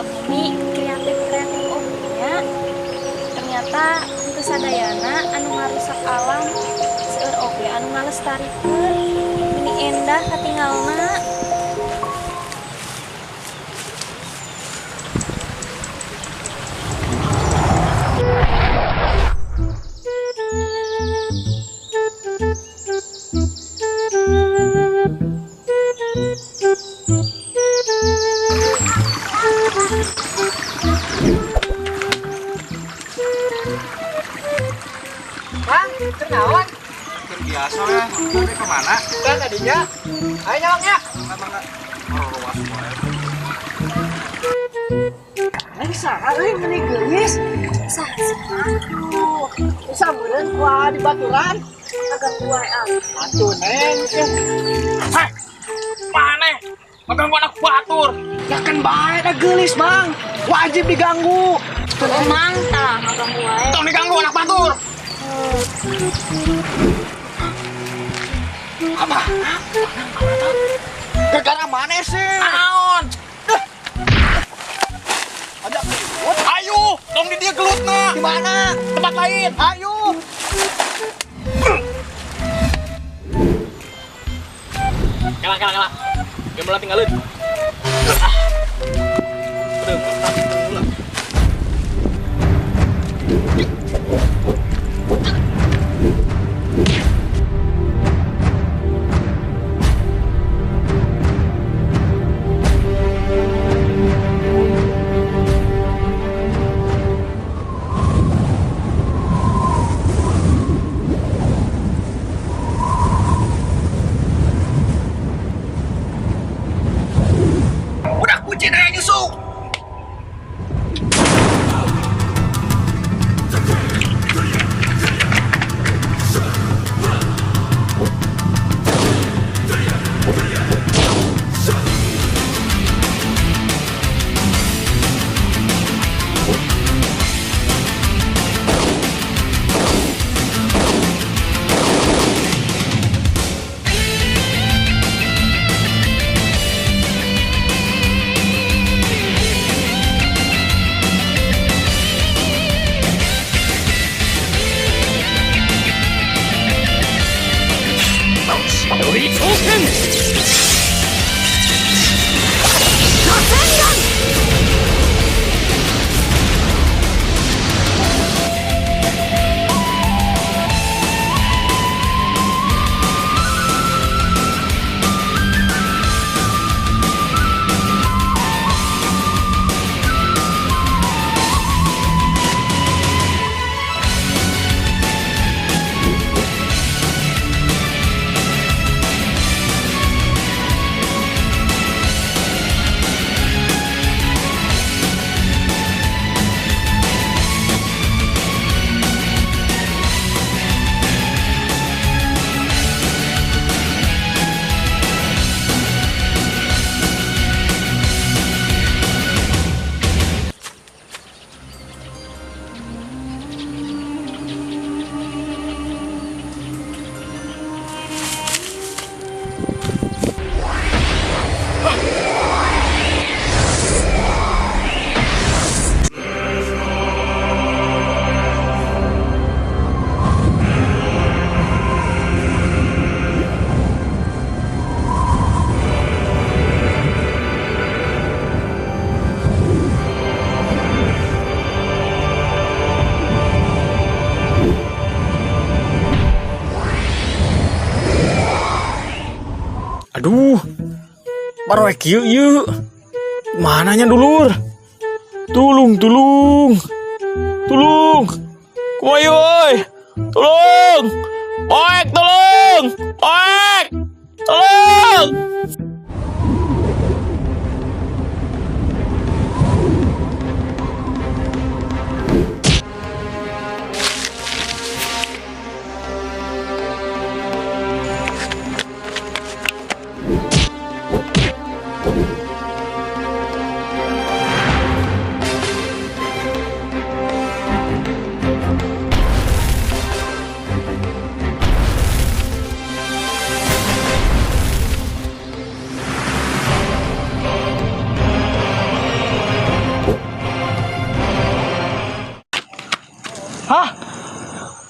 Bumi kreatif-kreatif oge nya. Ternyata henteu sadayana anu ngarusak alam, seueur oge anu ngalestarikeun. Meni endah katingalna. Bang, kenaon? Kan biasa ya, tapi kemana? Kan tadinya. Ayo nyawangnya. Mangga, mangga. Ruas wae. Neng saha euy meni geulis? Saha sih? Aduh, Bisa meureun kuah di baturan. Agak wae ah. Atuh neng. Hei, maneh ngeganggu anak batur. Ya kan bae da geulis, Bang. Wajib diganggu. Oh, mang tah ngaganggu wae. Tong diganggu anak batur. Apa? Gara-gara mana sih? Naon? Ada gelut. Ayo, tong di dia gelutna. Di mana? Tempat lain. Ayo. Kela, kela, kela. Game tinggalin. Aduh, aduh. Udah kucing aja nyusu. Aduh, baru kieu ieu. Mananya dulur? Tulung, tulung. Tulung. Kumaha ieu euy? Tulung. Oek, tulung. Oek. Tulung.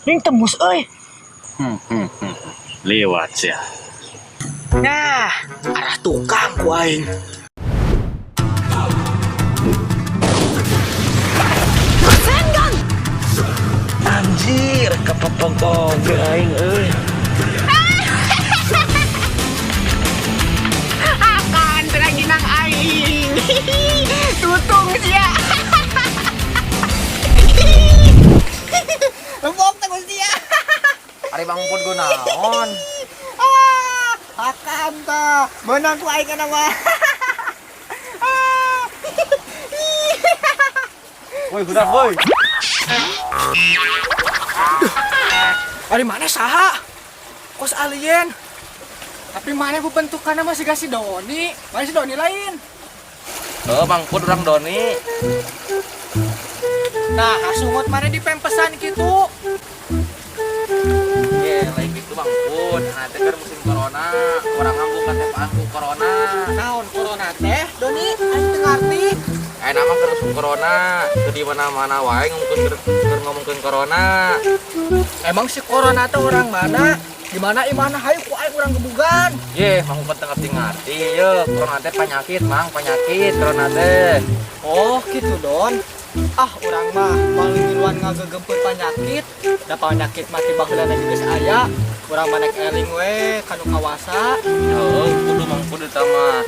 Ning tembus euy. Lewat ya. Nah, arah tukang ku aing. Anjir, kepepeng oge aing euy. Akan teraginang aing. Tutung sia. Lembok teh sia. Ari Bang Pun gue naon? Ah, akan ta. Menang ku aing kana mah. Woi, udah woi. Ari mana saha? Kos alien. Tapi mana bu bentukannya masih gak si Doni? Mana si Doni lain? Oh, Bang Pun orang Doni. Nah, sungut mana di pempesan gitu. Ye, lain gitu Bang Pun. Nanti kan musim corona, orang nganggu katepaan ku corona. Naon corona teh, Doni? Aing teu ngarti. Nama keur musim corona, keur di mana-mana wae ngomongkeun corona. Emang si corona teh orang mana? Gimana imana hayu ku aing urang gebugan. Ye, Mang Pun teu ngerti-ngerti ye, corona teh penyakit, Mang, penyakit corona teh. Oh, gitu Don. Ah, urang mah paling ngiluan ngagegempeur penyakit. Da penyakit mati baheulana geus aya. Urang mah nek eling we kanu kawasa. Oh, kudu Mang Pun eta mah.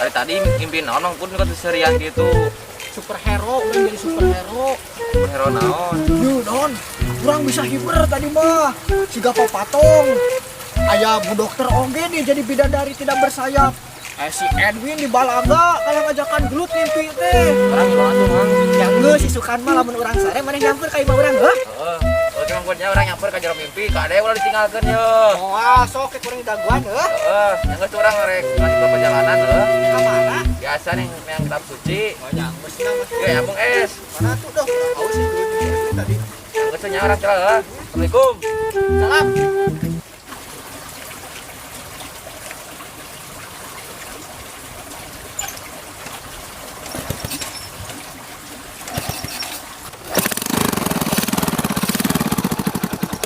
Ari tadi mimpi naon Mang Pun kok seserian gitu. Superhero, urang jadi superhero. Superhero naon? Duh, Don, urang bisa hiber tadi mah. Siga papatong. Aya bu dokter oge nih jadi bidadari tidak bersayap. Si Edwin di balaga kalau ngajakan gelut mimpi teh. Orang gimana tuh, Mang? Yang geus isukan mah lamun urang sare maneh nyamper ka imah urang heuh. Heeh. Oke, Mang Punnya urang nyamper ka jero mimpi, kade ulah ditinggalkeun ye. Moal sok ke kurang daguan heuh. Heeh, yang geus urang rek lanjut perjalanan heuh. Ka mana? Biasa nih yang kitab suci. Oh, yang geus mah. Ya, nyambung es. Mana tuh doh? Haus sih gelut si Edwin tadi. Yang geus nya urang celah heuh. Assalamualaikum. Salam.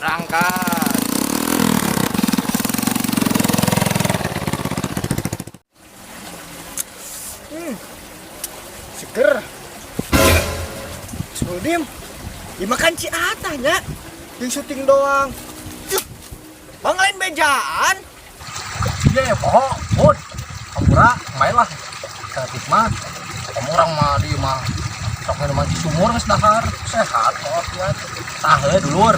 Berangkat. Seger. Suldim. Dimakan Ciatah nya. Di syuting doang. Cuk. Bang lain bejaan. Iya, poho, Pun. Hampura, main lah. Saeutik mah. Kamu orang mah di mah sok minuman di sumur geus dahar, sehat kok ya. Tah heuh dulur.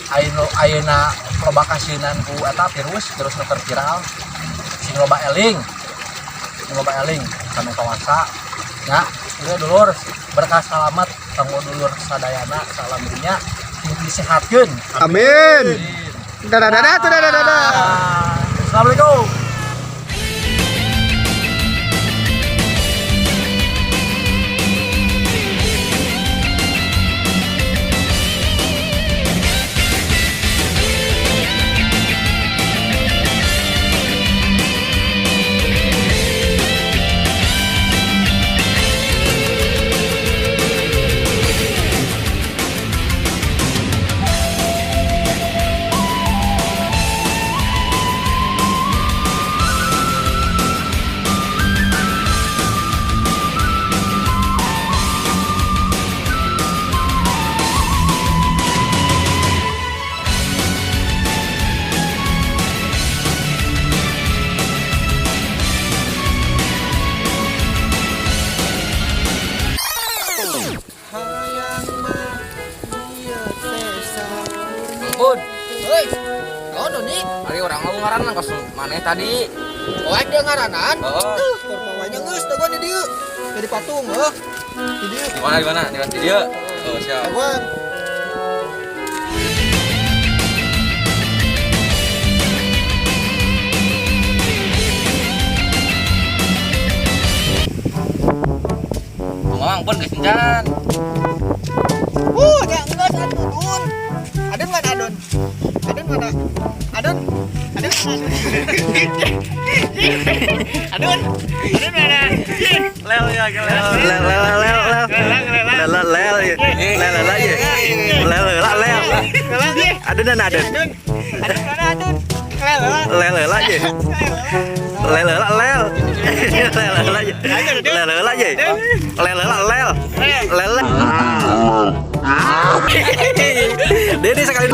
Ayeuna ayeuna loba kasinan ku eta virus, virus nu keur viral. Sing loba eling. Sing loba eling kanu kawasa. Ya, ieu dulur berkah salamat kanggo dulur sadayana salam dunya sing disehatkeun. Amin. Dadah dadah dadah dadah. Assalamualaikum. Pun, Heuy. Naon Doni? ari urang mah ngaranan kos maneh tadi. Oh, aing dia ngaranan. Heeh. Tuh, korpawanya geus dagoan di dieu. Jadi patung heuh. Di dieu. Di mana di mana? Di mana di dieu? Oh, siap. Dagoan. Mang Pun geus encan. Ya geus atuh Dun. Adun mana Adun? Adun mana? Adun? Adun mana? Adun? Adun mana? Lel ya, lel. Lel lel lel lel. Lele lel ye. Lele lah ye. Lele lah lel. Adun dan adun. Lele lah ye. Lele lah lel. Lele lah ye. Lele lah ye. Lele lah lel. Lele. Dede sekali.